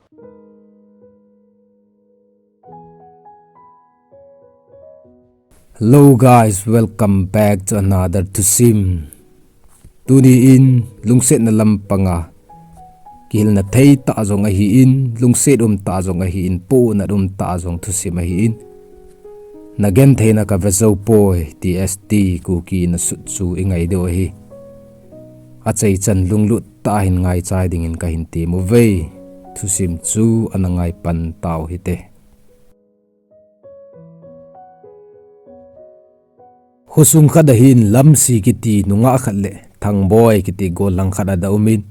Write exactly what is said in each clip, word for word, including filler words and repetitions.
Hello guys, welcome back to another thusim. Tuni in lungsetna lampanga kihilna thei tah jong ahin, lungset um tah jong ahin, pohnat um tah jong thusim ahin, Nagentheina Kave Jou Poi, T S T Kuki nasut chu ingai diu ahi. Achaichan lunglut tah a hin ngaichai dingin kahin temuve. Thusim chu ana ngaipan tau hite. Khosung khat a hin Lamsi kiti nungah khat le Thangboi kiti gollhang khat ana umin,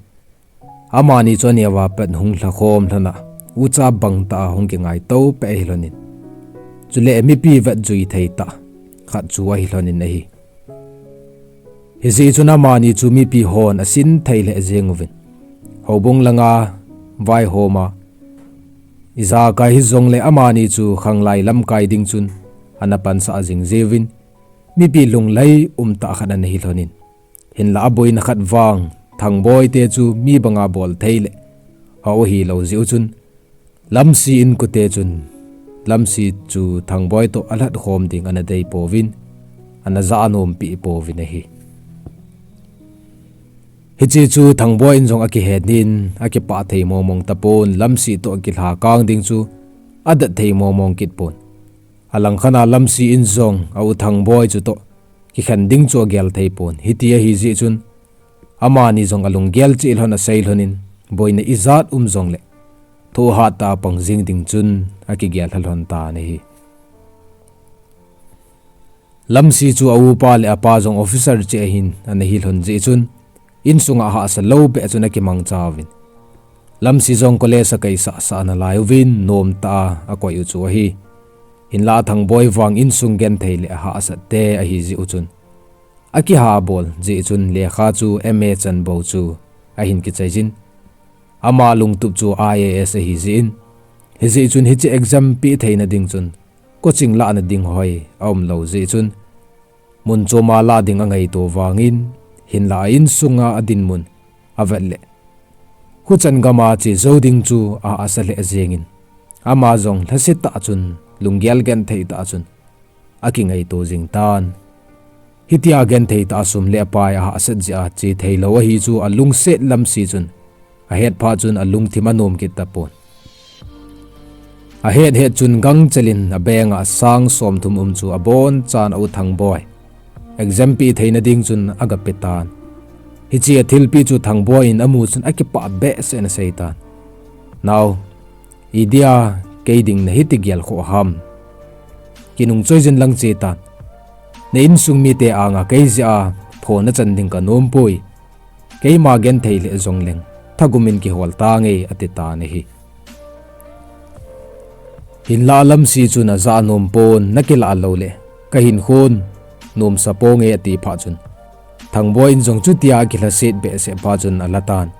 amani chu aneo a pat hung lhakhom lhon a, ucha bangtah a hung kingaito peh ahilhonin, chule mipi vetjui thei tah khat chu ahilhonin ahi. Hijeh chun amani chu mipi hon asin thei lheh jeng uvin, houbung langa vaihom a, ijakai hijongle amani chu khanglai lamkai ding chun ana pansah jing jiuvin, mipi lunglhai umtah khat ana hilhonin, hinlah aboina khat vang Thangboi te chu mi banga bol thei le hou ahilou jeh u chun, Lamsi inkote chun Lamsi chu Thangboi toh alhatkhom ding ana deipouvin, ana jahnompeh pouvin ahi. Hiche chu Thangboi in jong akihetnin, akipah thei mongmong tapon, Lamsi toh kilhakang ding chu adat thei mongmong kitpon. Alangkhat a Lamsi in jong a-u Thangboi chutoh kikhen ding chu agel theipon. Hiti ahijeh chun, amani jong alunggel cheh lhon asei lhonin, boina ijat um jongle thohhat tah a pang jing ding chun akigel lha lhon tan ahi. Lamsi chu a-upa le apa jong officer cheh ahin ana hilhon jeh chun, insunga hahsa lou beh chun akimangchauvin, Lamsi jong college akaisah sah nalai uvin, nomtah a akoi u chu ahi. Hinlah Thangboi vang insung genthei le ahahsat te ahijeh u chun, akihahbol jeh chun lekha chu M A chan bou chu ahin kichaijin, ama lungtup chu I A S ahijeh in, hijeh chun hiche exam peh theina ding chun coaching lahna ding hoi aumlou jeh chun, mun choma lah ding angaito vangin, hinlah a insunga adinmun avet le khuchan gama che jou ding chu ahahsa lheh jengin, ama jong lhasetah chun, lunggel genthei tah chun akingaito jing tan. Hitia genthei tah a sum le pai ahahsat jeh a che theilou ahi chu alungset Lamsi chun ahetphat chun alungthim anom kit tapon. Ahet het chun gangchelin abank a sang somthum um chu abonchan a-u Thangboi exam peh theina ding chun agape tan. Hiche athilpeh chu Thangboi in amu chun akipah behseh in asei tan, Nao, idia kei ding nahiti gelkhoh ham? Kinung choijin lang chetan. Na insung mite anga kei jeh a pho nachan ding kanompoi. Keima genthei lheh jongleng thagumin kihol tange, ati tan ahi. Hinlah Lamsi chun ajahnom pon, Nakilah loule kahinkhon nomsa ponge, atiphat chun, Thangboi in jong chutia akilhaset behseh phat chun alhatan.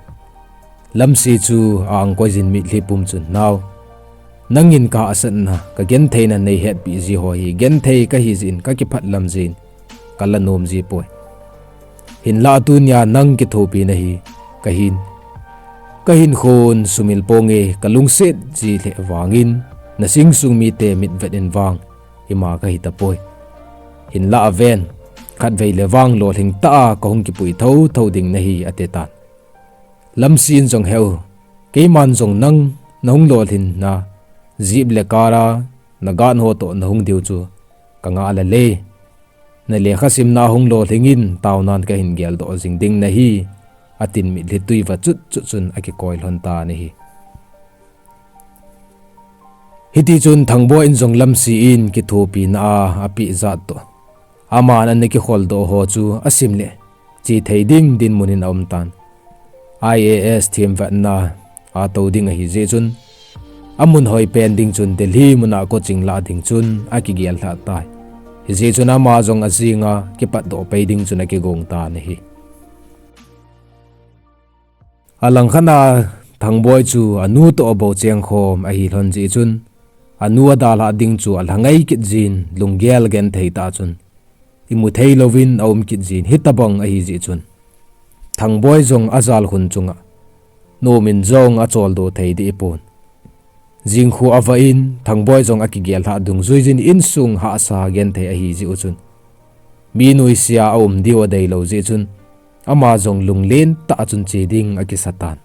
Lamsi chu a-angkoijin mitlhi pum chun, Nao, nangin kahahsatna, kagentheina neihetpeh ji ho hi genthei kahi jeh in kakiphatlam jin, kalanom jipoi. Hinlah tunia nang kithopina hi kahin, kahinkhon sumil ponge, kalungset ji lheh vangin, nasingsung mite mitvet in vang ima kahitapoi. Hinlah aven, khatvei le vang lolhing tah a kahung kipui thouthou ding nahi, atitan. Lamsi in jong, Heu, keiman jong nang nahung lolhinna jeep le car a naguard ho toh nahung diu chu kangah lale. Nalekha simna hung lolhingin taonan kahin geldoh jing ding nahi, atin mitlhi tui va chutchut chun akikoi lhon tan ahi. Hitichun Thangboi in jong Lamsi in kithopina a apeh jat toh, aman ana kikholdoh ho chu asim le chethei ding dinmun in aumtan. I A S themvetna atou ding ahijeh chun, amun hoipen ding chun Delhi muna coaching lah ding chun akigel lhah tai. Hijeh chun ama jong ajinga kipatdoh pei ding chun akigong tan ahi. Alangkhat a Thangboi chu anu toh abou chengkhom ahi lhon jeh chun, anu adalhah ding chu alhangai kit jin, lunggel genthei tah chun imu theilouvin aum kit jin, hitobang ahijeh chun, Thangboi jong ajalkhun chunga nomin jong acholdo thei deh pon. Jingkhu ava in Thangboi jong akigel lhah dungjui jin insung hahsa genthei ahi jeh u chun, mi nuisea aum diu adeilou jeh chun, ama jong lunglen tah a chun che ding akisa tan.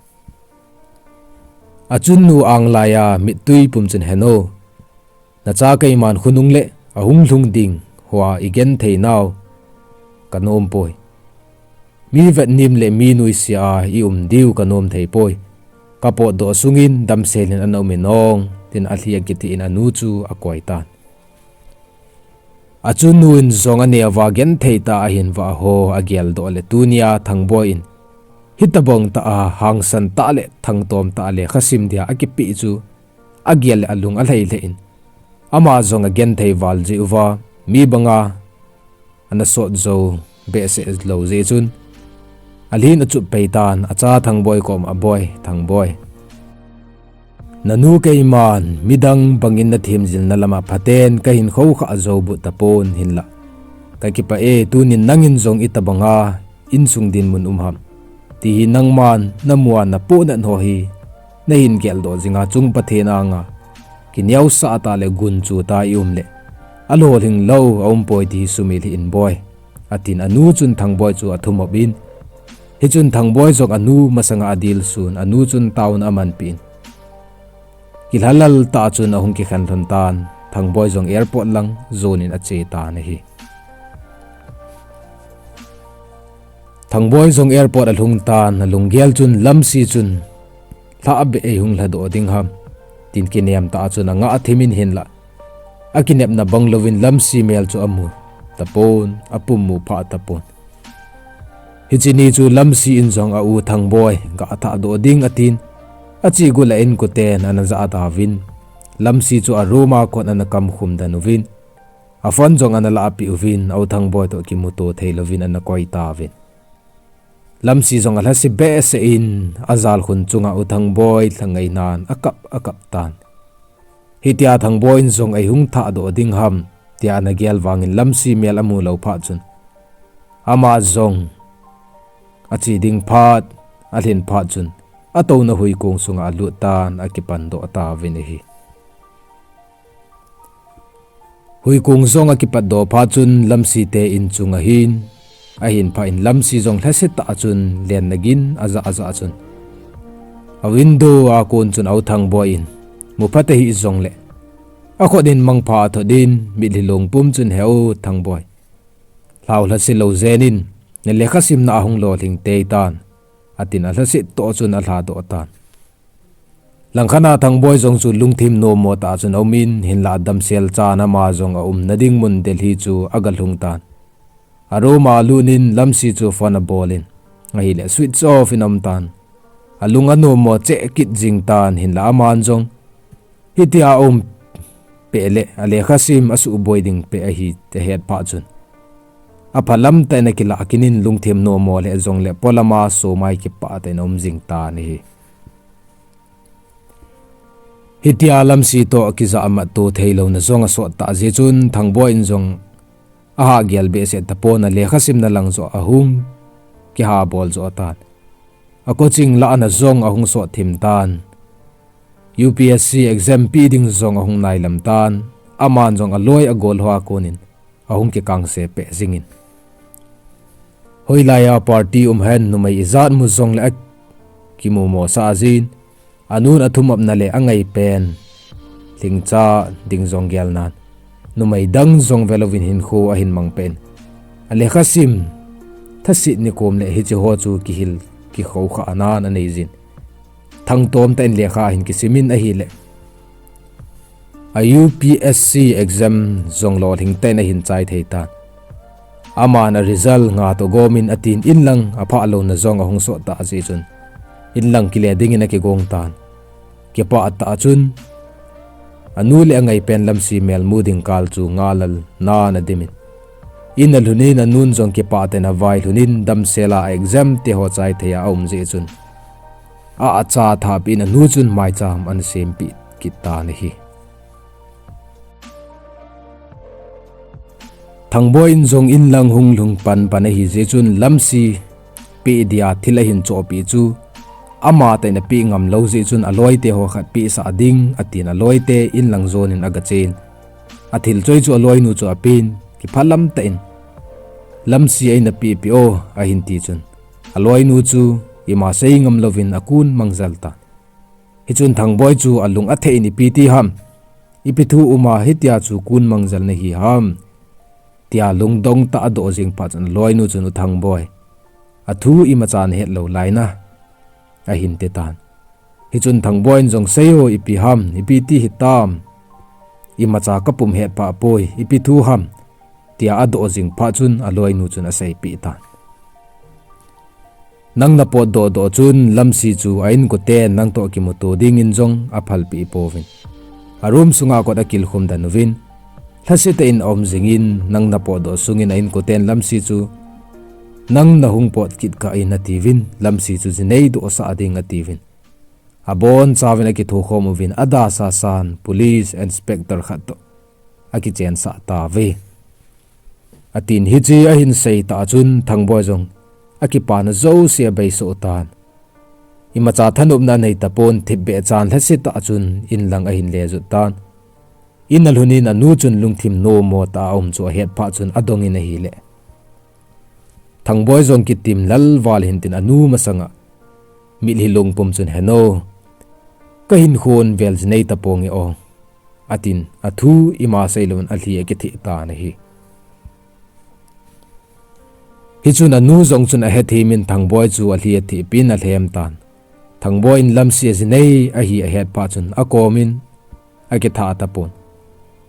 Achunnu anglai a mittui pum chun, "Heno, nacha keiman khonung le ahung lhung ding hoa igenthei nau kanom poi. Mi vetnim le mi nuisea a ium diu kanom thei poi. Kapotdoh sungin damsel in ana um in ong," tin alhi akithin anu chu akoi tan. Achunnu in jong aneo va genthei tah a ahin vah ho ageldoh le tunia Thangboi in hitobang tah a hangsan tah le thangtom tah a lekha sim dia akipeh chu agel le alung alhai lheh in, ama jong agenthei val jeh uva mi banga ana sot jou behseh lou jeh chun, alhin achup pei tan, acha Thangboi kom a, "Boi, Thangboi, nanu keiman midang bangin nathem jilna lama phaten kahin khoukhah jou but tapon, hinlah kakipah e, tunin nangin jong itobanga insung dinmun um ham. Tihi nangman namu a napohnat ho hi nahin geldoh jinga chung Pathen anga kineosah tah le gunchu tah a ium le alolhing lou aum poi tihi sumil hih in boi," atin anu chun Thangboi chu athumop in, hichun Thangboi jong anu masanga adilsun, anu chun taona amanpeh in, kilhalal tah chun ahung kikhen lhon tan, Thangboi jong airport lang jonin ache tan ahi. Thangboi jong airport alhung tan, alunggel chun Lamsi chun lhah beh eihung lhadoh ding ham tin kinem tah chun angah thim in, hinlah akinepna bang louvin Lamsi mel chu amu tapon, apum mu phah tapon. Hiche ni chu Lamsi in jong a u Thangboi gah thahdoh ding atin, achegu lah in koten ana jah tauvin, Lamsi chu a room a kon ana kamkhum den uvin, a phone jong ana lahpeh uvin, a u Thangboi toh kimuto theilouvin ana koi tauvin. Lamsi jong alhase behseh in, ajalkhun chunga u Thangboi lhangai nan akap akap tan. Hitia Thangboi in jong eihung thahdoh ding ham tia ana gel vangin Lamsi mel amu lou phat chun, ama jong ache ding phat alhin phat chun, atouna huikong sunga alut tan akipandoh tauvin ahi. Huikong jong akipatdoh phat chun Lamsi te in chunga hin ahin phah in, Lamsi jong lhase tah chun lenna gin ajah ajah chun, a window a kon chun a u Thangboi in mu phat ahih jongle, akhut in mangpha athot in mitlhi long pum chun, "He u Thangboi, lhau lhase lou jen in, na lekha simna ahung lolhing tei tan," atin alhase toh chun alhadoh tan. Langkhat a Thangboi jong chu lungthim nommo tah chun aumin, hinlah damsel chan ama jong aumna ding mun Delhi chu agalhung tan. A room a alut in Lamsi chu phone abol in, ahile switch off in aum tan. Alung anommo cheh kit jing tan, hinlah aman jong hitia aum peh le alekha sim asuhboi ding peh ahi ahet phat chun, aphalam tah in akilah kit in lungthim nommo le jongle polama somai kipah tah in aum jing tan ahi. Hitia Lamsi toh kijah amatto theilouna jong asot tah jeh chun Thangboi in jong ahahgel behseh tapon, alekha simna lang joh ahung kihabol joh tan. A coaching lahna jong ahung sot thim tan. U P S C exam pe ding jong ahung nailam tan. Aman jong aloi agol hoa konin ahung kikangse peh jingin, hoilai a party um hen numei ijat mu jongle akimumosah jin, anun athumopna le angaipen lhingcha ding jong gelnan, numei dang jong velouvin hinkho ahin mangpeh in, alekha sim thasit nikom le hiche ho chu kihil kikhoukhah nan aneijin, thangtom tah in lekha ahin kisimin ahile, a U P S C exam jong lolhing tah in ahin chai thei tan. Aman a result nga toh gomin atin, inlang aphah louna jong ahung sot tah jeh chun, inlang kile dingin akigong tan. Kipah tah chun anu le angaipen Lamsi mel mu ding kal chu ngalal nan adimin, in alhun in anun jong kipah tah in availhun in, damsel a exam te ho chai thei a aum jeh chun, a, acha thapeh in anu chun maicham ana sempeh kit tan ahi. Thangboi in jong inlang hung lhung panpan ahi jeh chun Lamsi peh dia thil ahin chohpeh chu Amatah in apeh ngam lou jeh chun aloite ho khat pehsah ding atin aloite in lang jon in aga chen. Athil choi chu aloinu chu apen, kiphalam tah in, Lamsi a in a pehpeh o, ahin ti chun, aloinu chu ima sei ngam louvin akun mangjal tan. Hichun Thangboi chu alung atheh in, ipi ti ham, ipi thu um a hitia chu kun mangjal nahi ham, tia lungdong tah a adoh jing phat chun aloinu chun, U Thangboi, athu imacha nahet lou lai na, ahin ti tan. Hichun Thangboi in jong, Sei o, ipi ham, ipi ti hitam, imacha kapum het pha poi, ipi thu ham, tia adoh jing phat chun aloinu chun aseipeh tan. Nang napotdoh doh chun Lamsi chu a inkoten nang toh kimuto dingin jong aphalpeh pouvin. A room sunga kot akilkhum den uvin, lhasetah in aum jingin, nang napotdoh sungin a inkoten Lamsi chu nang nahung pot kit kah in atiuvin, Lamsi chu jinei dohsah ding atiuvin. Abonchauvin akithokhom uvin, adahsa san police inspector khat toh akichensah tauve. Atin, hiche ahin sei tah chun Thangboi jong akipana jouse abeisoh tan. Imacha thanopna anei tapon, thipbeh chan lhasetah chun in lang ahin le jot tan. In alhun in anu chun lungthim nommo tah a aum chu ahet phat chun adongin ahile, Thangboi jong kitim lalval hintin anu masanga mitlhi lungpum chun, Henu, kahinkhon vel jinei taponge o, atin, athu ima seilouvin alhi akitheh tan ahi. Hichun anu jong chun ahethem in Thangboi chu alhi athehpeh in alhem tan. Thangboi in Lamsi a jinei ahi ahet phat chun akomin akithah tapon.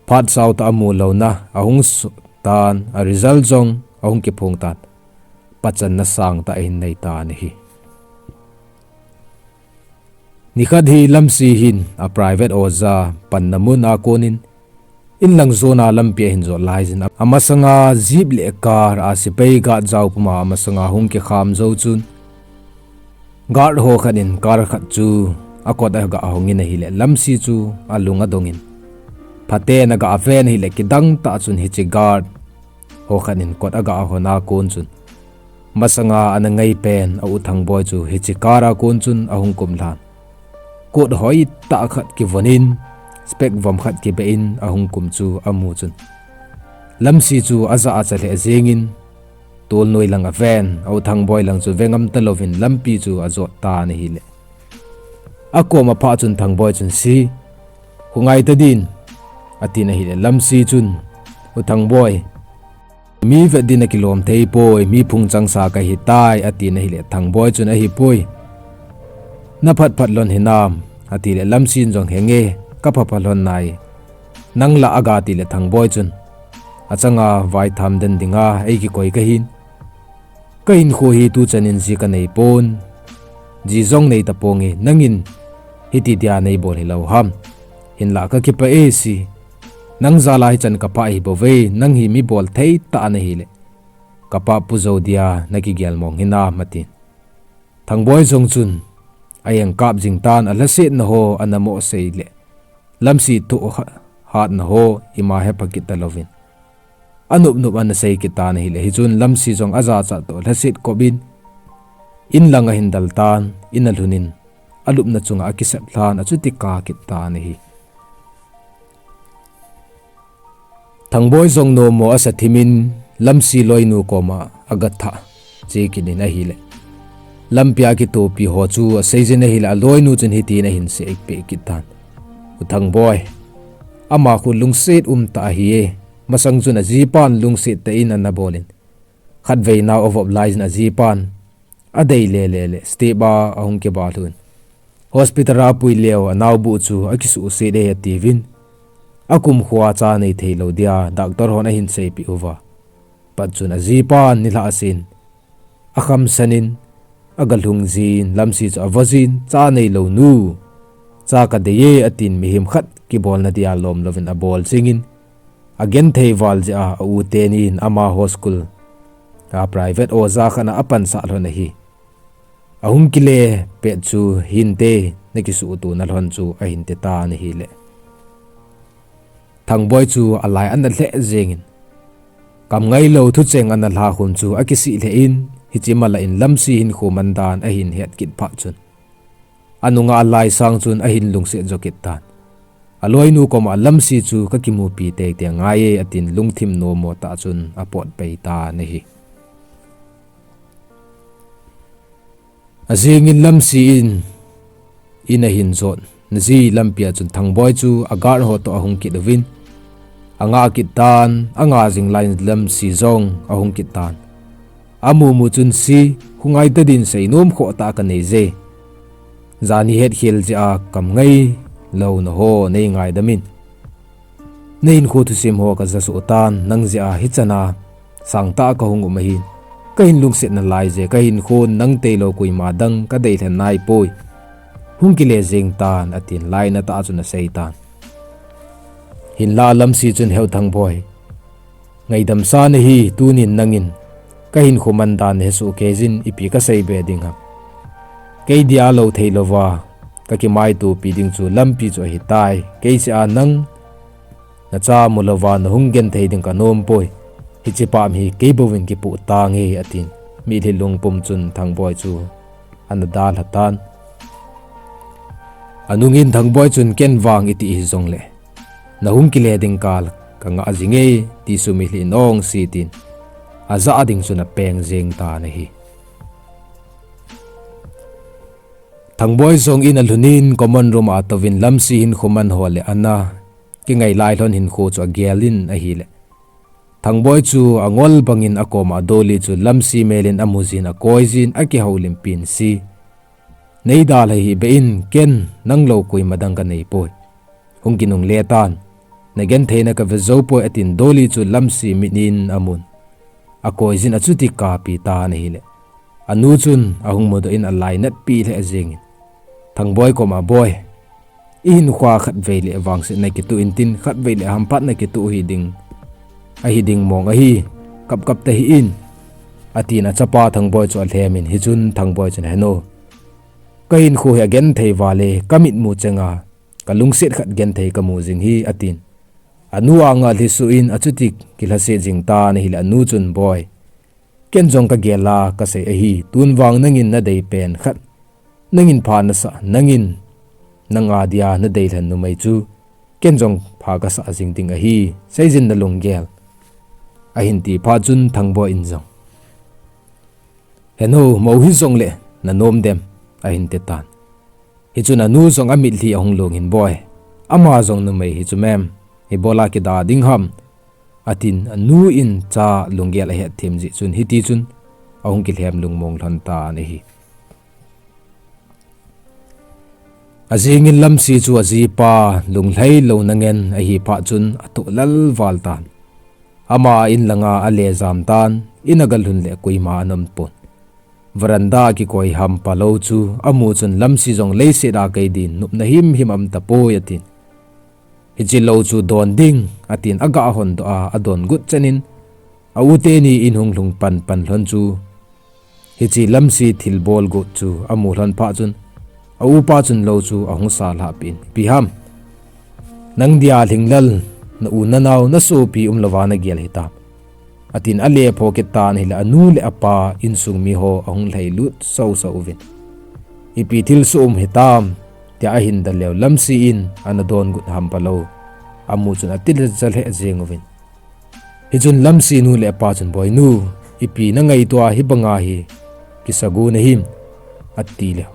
Phat sautah a amu louna ahung soh tan, a result jong ahung kiphong tan. Pachatna sangtah ahin nei tan ahi. Nikhat hi Lamsi hin a private oja panna mun a konin, inlang jona lampi ahin jot laijin, amasanga jeep le car a sepai guard jao puma amasanga hung kikham jou chun, guard ho khat in car khat chu akot a aga hongin ahile, Lamsi chu alung adongin, phaten aga ven ahile, kidang tah chun hiche guard ho khat in kot aga hon a kon chun, masanga ana ngaipen a u Thangboi chu hiche car a kon chun ahung kumlhan. Coat hoitah khat kivonin, spec vom khat kibeh in ahung kum chu amu chun, Lamsi chu ajah acha lheh jengin, tolnoi lang aven, a u Thangboi lang chu vengam talouvin lampi chu ajot tan ahile, akoma phah chun Thangboi chun, Si, khongai tadin, atin ahile, Lamsi chun, U Thangboi, mi vet din akilom theipoi, mi phung changsa kahitai, atin ahile, Thangboi chun, Ahipoi, naphat phat lhon hinam, atile, Lamsin jong, Henge, kapha phat lhon nai, nang lah aga, atile, Thangboi chun, Achanga vaitham den dinga eikikoi kahin, kahinkho hi tuchanin ji kaneipon, ji jong nei taponge, nangin hiti dia neibol hilou ham, hinlah kakipah e Si, nang jal a hichan kaphah ahibouve, nang hi mi bolthei tah nahile, kapah pu jou dia nakigel mong hinam, atin. Thangboi jong chun a-eng kap jing tan, alhasetna ho ana mo sei le, Lamsi thoh hatna ho ima hepha kit talouvin, anop nop ana sei kit tan ahile, hichun Lamsi jong ajachat toh lhaset kopin, inlang ahin del tan, in alhunin, alupna chunga akisep lhan, achuti kap kit tan ahi. Thangboi jong nommo asa thimin, Lamsi loinu koma agathah che kit in ahile, lampia kitopi ho chu aseijin ahile, aloinu chun hitin ahin seipeh kit tan, U Thangboi, ama khu lungset umtah ahi e, masang chun ajipan lungset tah in ana bolin, khatvei nao avop laijin ajipan adei lele le step a ahung kiba lhun, hospital a apui leu anaobu chu akisuhset e atiuvin, akumkhoa cha nei theilou dia doctor hon ahin seipeh uva, pat chun ajipan nilhah asen, akhamsanin, agalhung jin, Lamsi chu avojin, Cha neilou nu, cha kadei e, atin mihem khat kibolna dia lom louvin abol jingin, agenthei val jeh a a-u tenin amaho school a private oja khat na apansah lhon ahi. Ahung kile pet chu hinte, nakisuhto nalhon chu, ahin ti tan ahile, Thangboi chu alai ana lheh jengin, kamngailou thucheng ana lhakhum chu akisih lheh in, hiche malah in Lamsi hinkho mandan ahin het kit phat chun, Anunga alai sang chun ahin lungset jo kit tan. Aloinu koma Lamsi chu kakimupi teitei ngai e atin lungthim nomo tah chun apot pei tan ahi. Ajingin Lamsi in, in ahin jot naji lampia chun Thangboi chu a guard ho toh ahung kit uvin. Anga kit tan, anga jing lai Lamsi jong ahung kit tan. Amu mu chun si, hungai ta din seinom khoh tah kanei je. Jani hetkhel jeh a kam ngailou na ho nei ngaidam in. Nahinkho thusim ho kaja soh tan, nang jeh a hichana sangtah kahung um ahin. Kahin lungset nalai je, kahinkho nang tailou koima dang kadei lhen naipoi. Hung kile jeng tan, atin lainat tah chun asei tan. Hinla Lamsi chun, Heu Thangboi, ngaidam sa nahi, tunin nangin kahinkho man dan nahe soh kei jin ipi kasei be ding ham. Kei dia lou theilouva kakimaitopi ding chu lampi chu ahitai. Kei jeh a nang nacha mulouva nahung genthei ding kanompoi. Hiche pam hi kei bouvin kipoh tange, atin mitlhi lungpum chun Thangboi chu ana dalha tan. Anungin Thangboi chun, Ken vang iti hijongle nahung kile ding kal kanga jinge, ti chu mitlhi in ong si tin ajah ding chun apeng jeng tan ahi. Thangboi jong in alhunin common room a atouvin Lamsi hinkho man ho le ana kingai lai lhon hinkho chu agel in ahile, Thangboi chu angol bangin akoma adoli chu Lamsi melin amujin akoijin akihoulimpin si, Nei dalha hih beh in, ken nang lou koima dang kaneipoi. Hung kinungle tan, nagentheina kave joupoi, atin Dolly chu Lamsi mit in amun. Akoijin achuti kapi tan ahile, anu chun ahung mudoh in alainatpi lheh jengin, Thangboi koma, Boi, ihinkhoa khatvei le vangsetna kitoh intin, khatvei le hamphatna kitoh hiding, ahiding mong ahi, kapkap tahih in, atin achapa Thangboi chu alhemin, hichun Thangboi chun, Henu, kahinkho hi agenthei vale, kamitmu chenga kalungset khat genthei kamu jing hi, atin. Anu anga lhisoh in achuti kilhaset jing tan ahile anu chun, Boi, ken jong kagel a kasei ahi, tun vang nangin nadei pen khat, nangin pha nasah, nangin nanga dia nadei lhen numei chu ken jong pha kasah jing ding ahi, seijin nalunggel, ahin ti phat chun Thangboi in jong, Henu, mou hijongle nanom dem, ahin titan. Hichun anu jong amitlhi ahung lungin, Boi, ama jong numei hichu mem, ibola kida ding ham, atin anu in cha lunggel ahetthem jeh chun hitichun ahung kilhem lungmong lhon tan ahi. Ajingin Lamsi chu ajipa lunglhai louna ngen ahi phat chun atoh lel val tan. Ama in langa ale jam tan, in agalhun le koima ana umpon. Veranda a kikoi hampa lou chu amu chun Lamsi jong leiset a kei din nopna himhim aum tapoi atin. Hiche lou chu don ding, atin aga hondoh a, adon got chenin, a u teni in hung lhung panpan lhon chu hiche Lamsi thilbol got chu amu lhon phat chun, a upa chun lou chu ahung salhah peh in, Ipi ham, nang dia lhinglel, na u nanao nasopi umlouva nagel hitam, atin ale pho kit tan ahile anu le apa insung miho ahung lhailut soso uvin, Ipi thilsoh um hitam, tia ahin dal leu Lamsi in ana don got hampa lou amu chun atilhacha lheh jeng uvin. Hichun Lamsi nu le apa chun, Boinu, ipi nangaito a hibanga hi kisa got nahim, ati leu,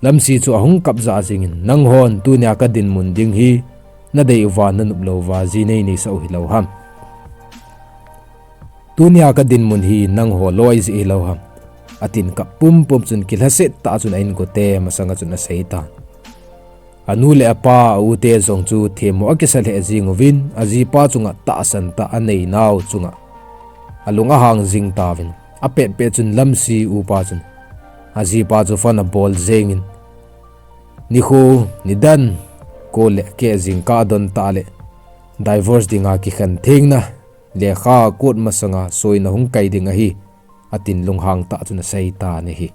Lamsi chu ahung kap jah jengin, Nanghon tunia kadinmun ding hi nadei uva nanop louva ji nei neisah u hilou ham. Tunia kadinmun hi nangho loi jeh hilou ham, atin kap pumpum chun kilhaset tah chun a inkote masanga chun asei tan. Anu le apa, a u te jong chu themmo akisa lheh jeng uvin, ajipa chunga tahsan tah aneinau chunga alung ahang jing tauvin, apetpet chun Lamsi upa chun ajipa chu phone abol jengin, Nikho nidan ko le keh jingkah adon tah le divorce dinga kikhen thengna lekha court masanga soina hung kai ding ahi, atin lunghang tah chun asei tan ahi.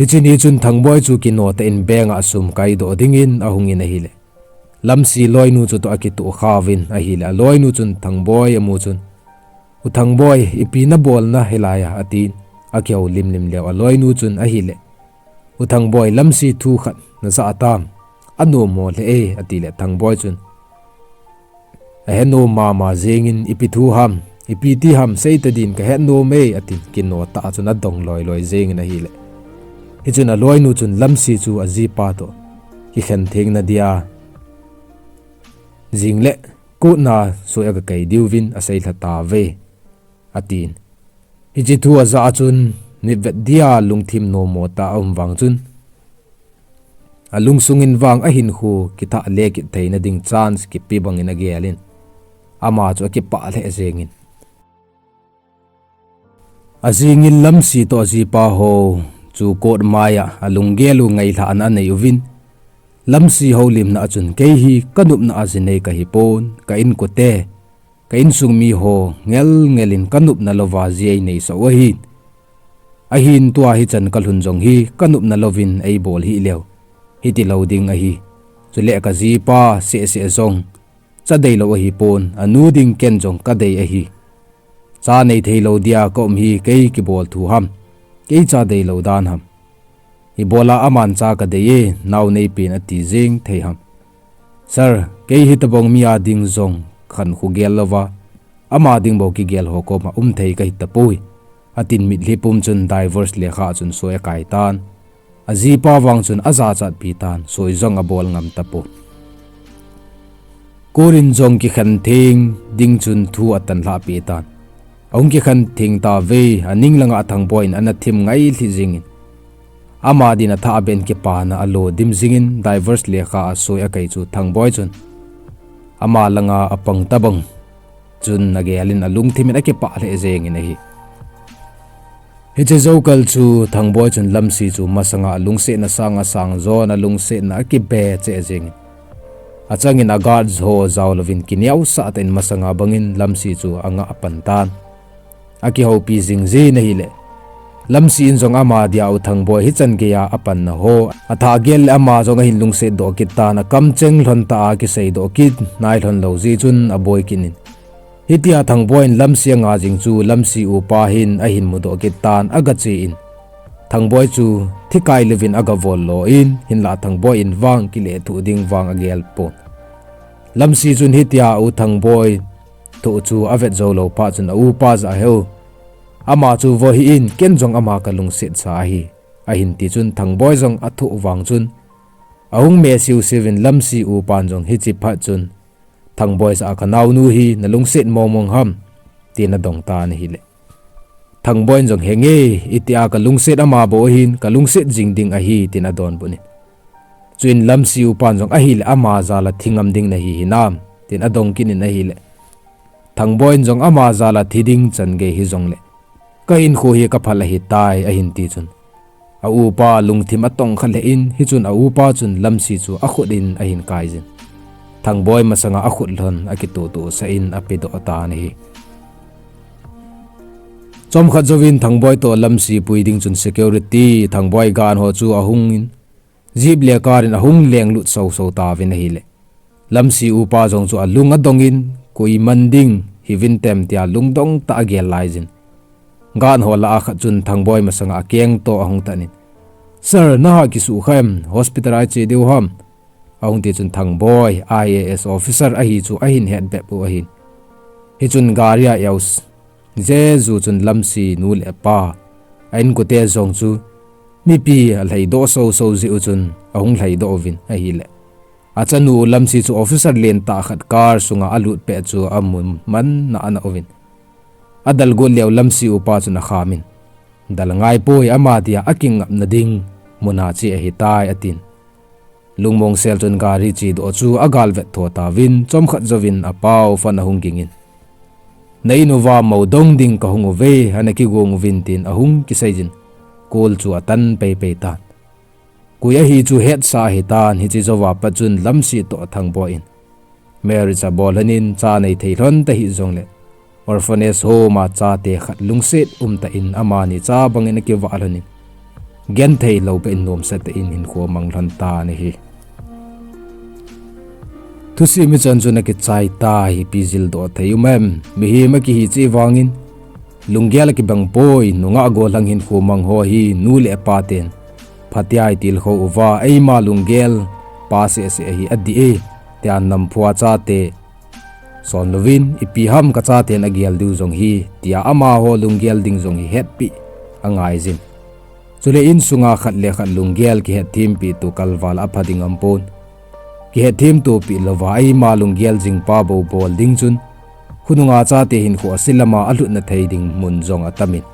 Hiche ni chun Thangboi chu kinotah in bank a sum kaidoh dingin ahungin ahile, Lamsi loinu chutoh akitoh khauvin ahile, aloinu chun Thangboi amu chun, U Thangboi, ipi nabolna hilai a, atin. akihoulim lim leu aloinu chun ahile, "U Thangboi, Lamsi thu khat najah tam, anom mo lheh e," atile Thangboi chun, "Ahenom mama jengin, ipi thu ham, ipi ti ham, seita din kahenom e," atin kino tah chun adong loi loi jengin ahile. Hichun aloinu chun Lamsi chu ajipa toh kikhen thengna dia jingle court na soi a kakai diuvin aseilha tauve, atin. Hiche thu ajah a chun, nitvet dia lungthim nom mo tah aum vang chun, alungsungin vang ahinkho kithah le kit theina ding chance kipe bangin agelin, ama chu akipah lheh jengin. Ajingin Lamsi toh ajipa ho chu court maiya alunggel u ngailhahna anei uvin, Lamsi houlimna a chun, "Kei hi kanopna a ji nei kahipon, ka inkote, ka insung miho ngel ngelin kanopna louva ji eineisah u ahi. Ahin tua hichan kalhun jong hi kanopna louvin eibol hih leu, hiti lou ding ahi. Chule kajipa sehseh jong cha deilou ahipon, anu ding ken jong kadei ahi. Cha nei theilou dia kaum hi kei kibol thu ham, kei cha deilou dan ham. Ibola aman cha kadei e, nao neipen ati jeng thei ham. Sir, kei hitobang mi a ding jong khankho gel louva, ama ding bou kigel ho koma um thei kahi tapoi," atin mitlhi pum chun divorce lekha chun soi akai tan. Ajipa vang chun ajachatpi tan, soi jong abol ngam tapon. Court in jong kikhen theng ding chun thu atanlhah peh tan. Ahung kikhen theng tauve, aning langa Thangboi in ana thim ngai lhi jingin, ama din athah ben kipana alo dim jingin divorce lekha asoi akai chu Thangboi chun ama langa apang tabang chun agelin alungthimin akipah lheh jengin ahi. Hiche joukal chu Thangboi chun Lamsi chu masanga alungsetna sanga sang jon alungsetna akibe cheh jengin, achangin a guards ho jao louvin kineosah tah in masanga bangin Lamsi chu angah pan tan. Akihoupi jing jin ahile, Lamsi in jong ama dia U Thangboi hichan geiya apanna ho athah gel le ama jong ahin lungset doh kit tan, akamcheng lhon tah a kisei doh kit nai lhon lou jeh chun aboi kit in, hitia Thangboi in Lamsi anga jing chu Lamsi upa hin ahin mudoh kit tan, agache in Thangboi chu thikai louvin agavol lo in, hinlah Thangboi in vang kilethuh ding vang agel pon. Lamsi chun hitia U Thangboi thoh chu avet jou lou phat chun a upa jah a, "Heu, ama chu vo hih in, ken jong ama kalungsetsa ahi," ahin ti chun Thangboi jong athoh vang chun ahung me siusiu in Lamsi upan jong hiche phat chun, "Thangboi jah a kanaonu hi nalungset mongmong ham?" tin adong tan ahile, Thangboi in jong, "Henge, itia kalungset ama bou ahin, kalungset jing ding ahi," tin adonbut in. Chuin Lamsi upan jong, "Ahile ama jal a thi ngam ding nahi hinam?" tin adong kit in ahile, Thangboi in jong, "Ama jal a thi ding chan gei hijongle kahinkho hi kaphal ahitai," ahin ti chun a upa lungthim atongkha lheh in, hichun a upa chun Lamsi chu akhut in ahin kai jin, Thangboi masanga akhut lhon akitohtohsah in apedoh tan ahi. Chomkhat jouvin Thangboi toh Lamsi pui ding chun security Thangboi gan ho chu ahungin, jeep le car in ahung lenglut soso tauvin ahile, Lamsi upa jong chu alung adongin, "Koiman ding hiuvin tem?" tia lungdong tah a agel laijin, gan ho lah a khat chun Thangboi masanga akeng toh ahung tan in, "Sir, naha kisuhkha em? Hospital a iche diu ham?" ahung ti chun Thangboi, I A S officer ahi chu ahin het bep u ahin. Hichun gari a eus jeju chun Lamsi nu le pa, a inkote jong chu mipi alhaidoh soso jeh u chun ahung lhaidoh uvin ahile, achanu u Lamsi chu officer lentah khat car sunga alut pet chu amu man nana uvin, adalgut leu Lamsi upa chun akhamin, "Dal ngaipoi, ama dia akingapna ding muna che ahitai," atin. Lungmong sel chun gari chedoh chu agalvet tho tauvin, chomkhat jouvin apao fan ahung gingin, "Na in uva mou dong ding kahung uve, ana kigong uvin," tin ahung kiseijin, call chu atan peipei tan. Koi ahi chu hetsa ahitan, hiche jouva pat chun Lamsi toh Thangboi in marriage abol lhonin, cha nei thei lhon tahih jongle orphanage home a chate khat lungset umtah in amani cha bangin akivah lhonin, genthei lou beh in nomsa tah in hinkho amang lhon tan ahi. Thusim hichan chun akichai tai, ipi jildoh thei um em? Mihem akihi cheh vangin Lunggel akibang poi, nungah gollhang hinkho mang ho hi nu le pa ten phatea itilkhou uva, eima lunggel pa seh seh ahi adih e, tia namphua chate sonlouvin, ipi ham kachaten agel diu jong hi, tia amaho lunggel ding jong hi hetpeh angaijin. Chule insunga khat le khat lunggel kihetthem peh to kalval a apha ding aumpon. Kihetthem to peh louva eima lunggel jingpa bou bol ding chun, khonunga chate hinkho ase lama alhutna thei ding mun jong atamin,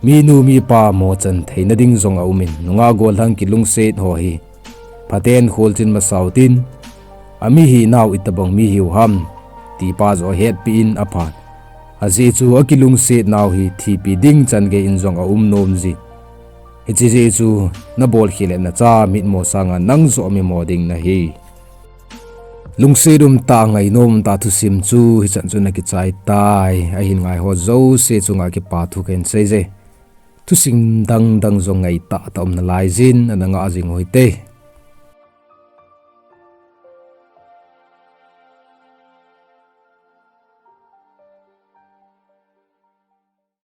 minu mipa mochan theina ding jong aumin, nungah gollhang kilungset ho hi phaten kholchil masau tin, amihinau itobang mi hiu ham, ti pa joh ahetpeh in aphan. Ajeh chu akilungset nau hi thipi ding changei in jong aum nomjin. Hiche jeh chu nabolkhel le nacha mitmo sanga nang joh mimo ding nahi. Lungset umtah, ngainom umtah thusim chu hichan chun akichai tai, ahin ngai ho jouse chunga kipa thu kahin seije. Thusim dang dang jong ngaitah tah um nalaijin, ana ngah jing uhite.